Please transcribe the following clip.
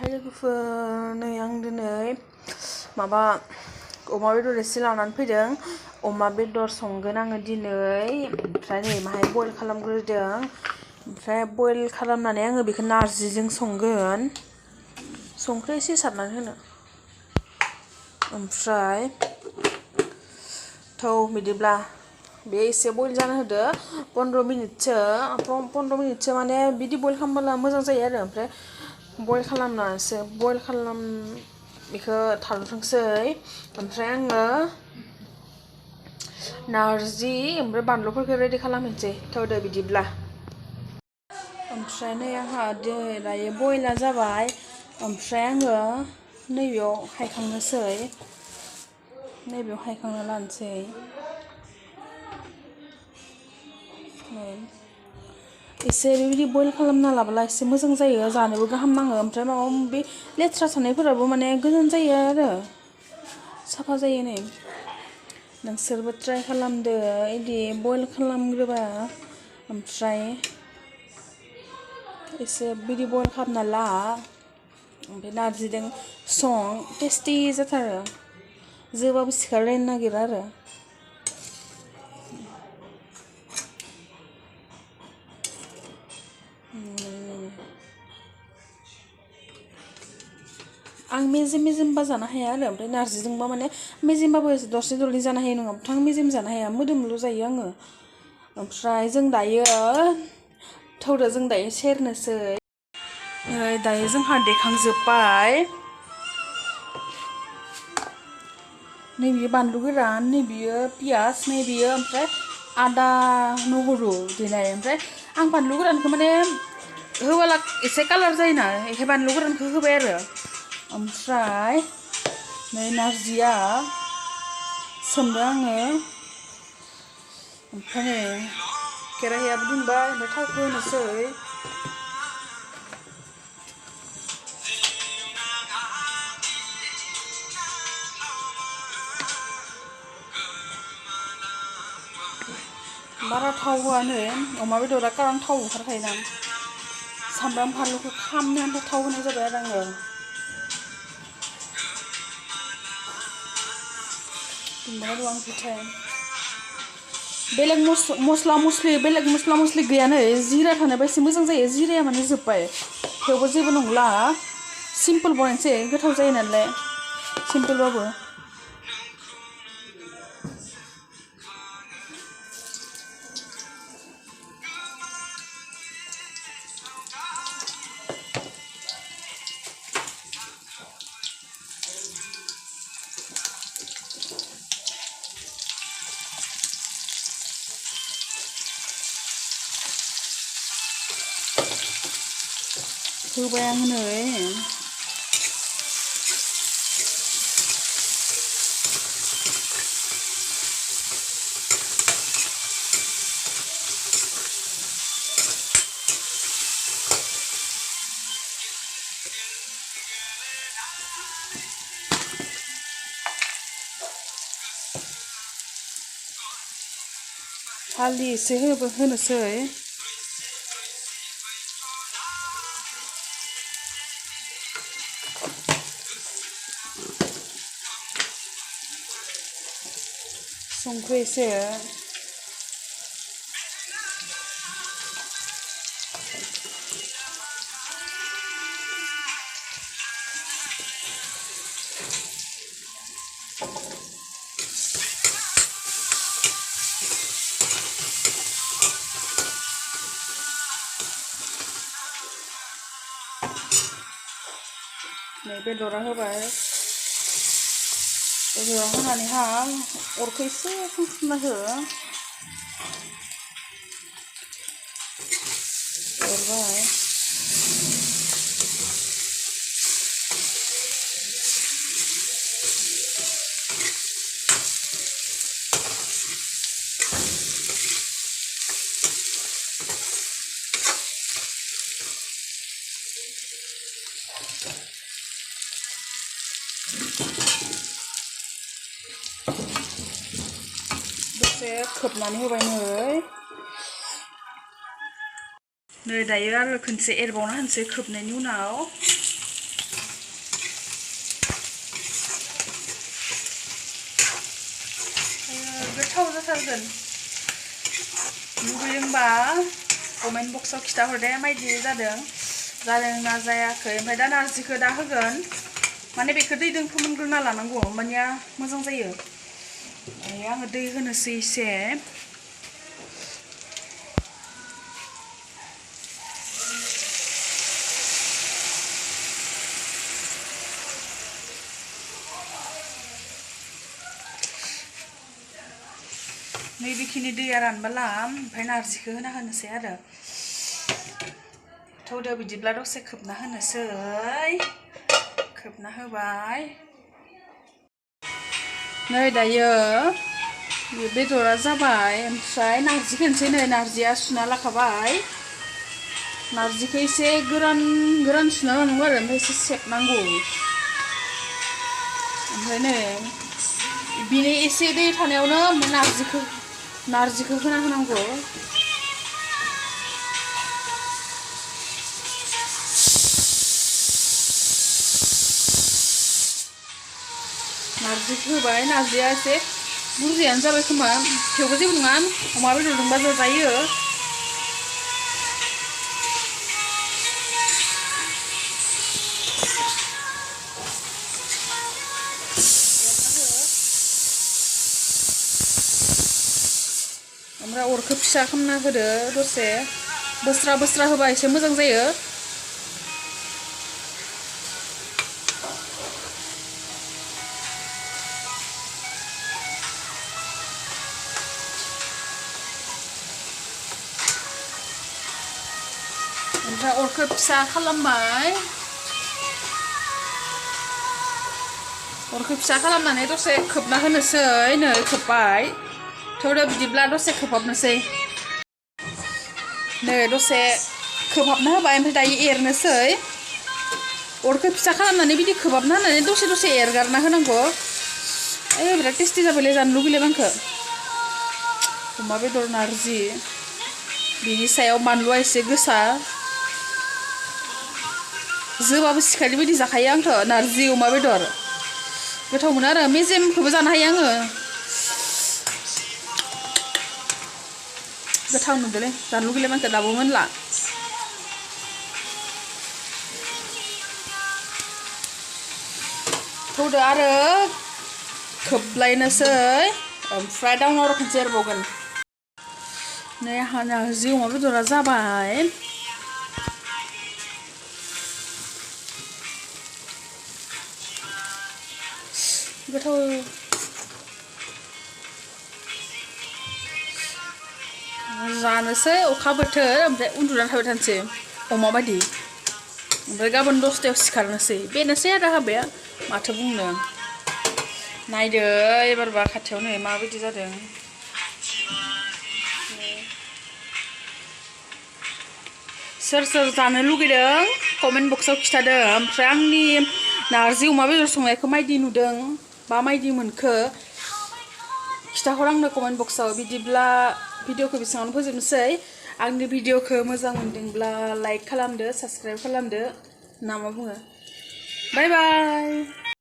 हाय लोगोफोर, नै आं दिनै माबा अमा बेदर एसे लानानै फैदों। अमा बेदर संगोन आङो दिनै। ओमफ्राय नै माहाय बयल खालामग्रोदों। ओमफ्राय बयल खालामनानै आङो बेखौ नारजिजों संगोन। संख्रि एसे सारनानै होनो। ओमफ्राय बिदिब्ला बे एसे बयल जानो होदो 15 मिनिटसो माने बिदि बयल खालामबोला मोजां जायो आरो। ओमफ्राय बयल खालामनासो बेखौ थाथोंसै। ओमफ्राय आङो नारजि ओमफ्राय बानलुफोरखौ रेडि खालामहैनोसै। थौदो बिदिब्ला। ओमफ्राय नै आंहा दायो बयला जाबाय। ओमफ्राय आङो नैबेयाव हायखांनोसै। नैबेयाव हायखांना लानोसै। एसे बेबायदि बयल खालामना लाब्ला एसे मोजां जायो, जानोबो गाहाम नाङो। ओमफ्राय माबा माबि लेथ्रा थानायफोराबो माने गोजान जायो आरो साफा जायो। नै नोंसोरबो ट्राइ खालामदो इदि बयल खालामग्रोबा। ओमफ्राय एसे बिदि बयल खालामना ला। ओमफ्राय नारजिजों सं टेस्टि जाथारो। जोबाबो सिखारलायनो नागिरा आरो। आं मेजेमबा जानो हाया आरो। ओमफ्राय नारजिजोंबा माने मेजेमबाबो दरसे दरनै जानो हायो, नङाबाथ' आं मेजेम जानो हाया, मोदोमल' जायो आङो। ओमफ्राय जों दायो सेरनोसै। दायो जोंहा देखांजोब्बाय। नैबेयो बानलु गोरान, नैबेयो पियास, नैबेयो ओमफ्राय आदा नहरु देनाय। ओमफ्राय आं बानलु गोरानखौ माने होबोला एसे कालार जायोना, बेखाय बानलु गोरानखौ होबाय आरो। ओमफ्राय नै नारजिया सोमदों आङो। ओमफ्राय नै केराहियाबो दुंबाय। ओमफ्राय थावखौ होनोसै। बारा थाव होआनो, अमा बेदरा कारन थाव ओंखारखायोना। सामब्राम फानलुखौ खामनो आन्था थाव होनाय जाबाय आरो आङो। बेलेग मस्ला मस्लि गैयानो। जिरा थानायबा एसे मोजां जायो। जिराया माने जोब्बाय। थेवबो जेबो नंला, सिम्पोल बनायनोसै, गोथाव जायो नालाय सिम्पोलबाबो। होबाय आं नै। हालदै एसे होनोसै। संख्रि एसे। नै बेदरा होबाय। बेदरा होनानैहा अरखौ एसे खालामना हो। एरबाय। दसे खोबनानै होबाय नै दायो आरो खनसे एरबावना होनोसै खोबनायनि उनाव। जाथारगोन लुगैदोंबा कमेन्ट बक्सआव खिथाहर दे माबायदि जादोंना जायाखै ओमफ्राय दा नारजिखौ दा होगोन माने बेखौ दैजों फोमोनग्रोना लानांगौ होमबानिया मोजां जायो आङो दै होनोसै एसे नैबेखिनि दैया रानबोला ओमफ्राय नारजिखौ होनोसै आरो थौदो बिदिब्ला दसे खोबना होनोसै खोबना होबाय नै दायो बेदरा जाबाय ओमफ्राय नारजिखौ होनोसै नै नारजिया सुना लाखाबाय नारजिखौ एसे गोरान सुना लानांगौ आरो ओमफ्राय एसे सेबनांगौ ओमफ्राय नै बिनि एसे दै थानायावनो नारजिखौ होना होनांगौ नारजिखौ होबाय नारजिया एसे बुरजायानो जाबाय खोमा थेवबो जेबो नङा अमा बेदरजोंबा जाजायो ओमफ्राय अरखौ फिसा खालामना होदो दसे बोस्रा होबा एसे मोजां जायो ओमफ्राय अरखौ फिसा खालामबाय अरखौ फिसा खालामनानै दसे खोबना होनोसै नै खोबबाय थौदो बिदिब्ला दसे खोबहाबनोसै नै दसे खोबहाबना होबाय ओमफ्राय दायो एरनोसै अरखौ फिसा खालामनानै बिदि खोबहाबना होनानै दसे एरगारना होनांगौ बिराद टेस्टि जाबायलै जानो लुगैलायबाय आंखौ अमा बेदर नारजि बिनि सायाव बानलुआ एसे गोसा जोबाबो सिखारनाय बायदि जाखायो आंथ' नारजि अमा बेदर गोथाव मोनो आरो मेजेमखौबो जानो हायो आङो गोथाव मोनदोंलै जानो लुगैलायबाय आंखौ दाबो मोनला थौदो आरो खोबलायनोसै ओमफ्राय दा उनाव खनसे एरबावगोन नै नारजि अमा बेदरा जाबाय गोथाव जानोसै अखा बोथोर ओमफ्राय उन्दुनानै थाबाय थानोसै अमा बायदि ओमफ्राय गाबोन 10टायाव सिखारनोसै बेनोसै आरो हाबाया माथो बुंनो नायदो एबारबा खाथियाव नै माबायदि जादों सोर जानो लुगैदों कमेन्ट बक्सआव खिथादो ओमफ्राय आंनि नारजि अमा बेदर संनायखौ मायदि नुदों बा मायदि मोनखो खिथाहर आंनो कमेन्ट बक्सआव बिदिब्ला भिडिअखौ बेसेबांनो फोजोबनोसै आंनि भिडिअखौ मोजां मोनदोंब्ला लाइक खालामदो साबस्क्राइब खालामदो ना मा बुङो बाय बाय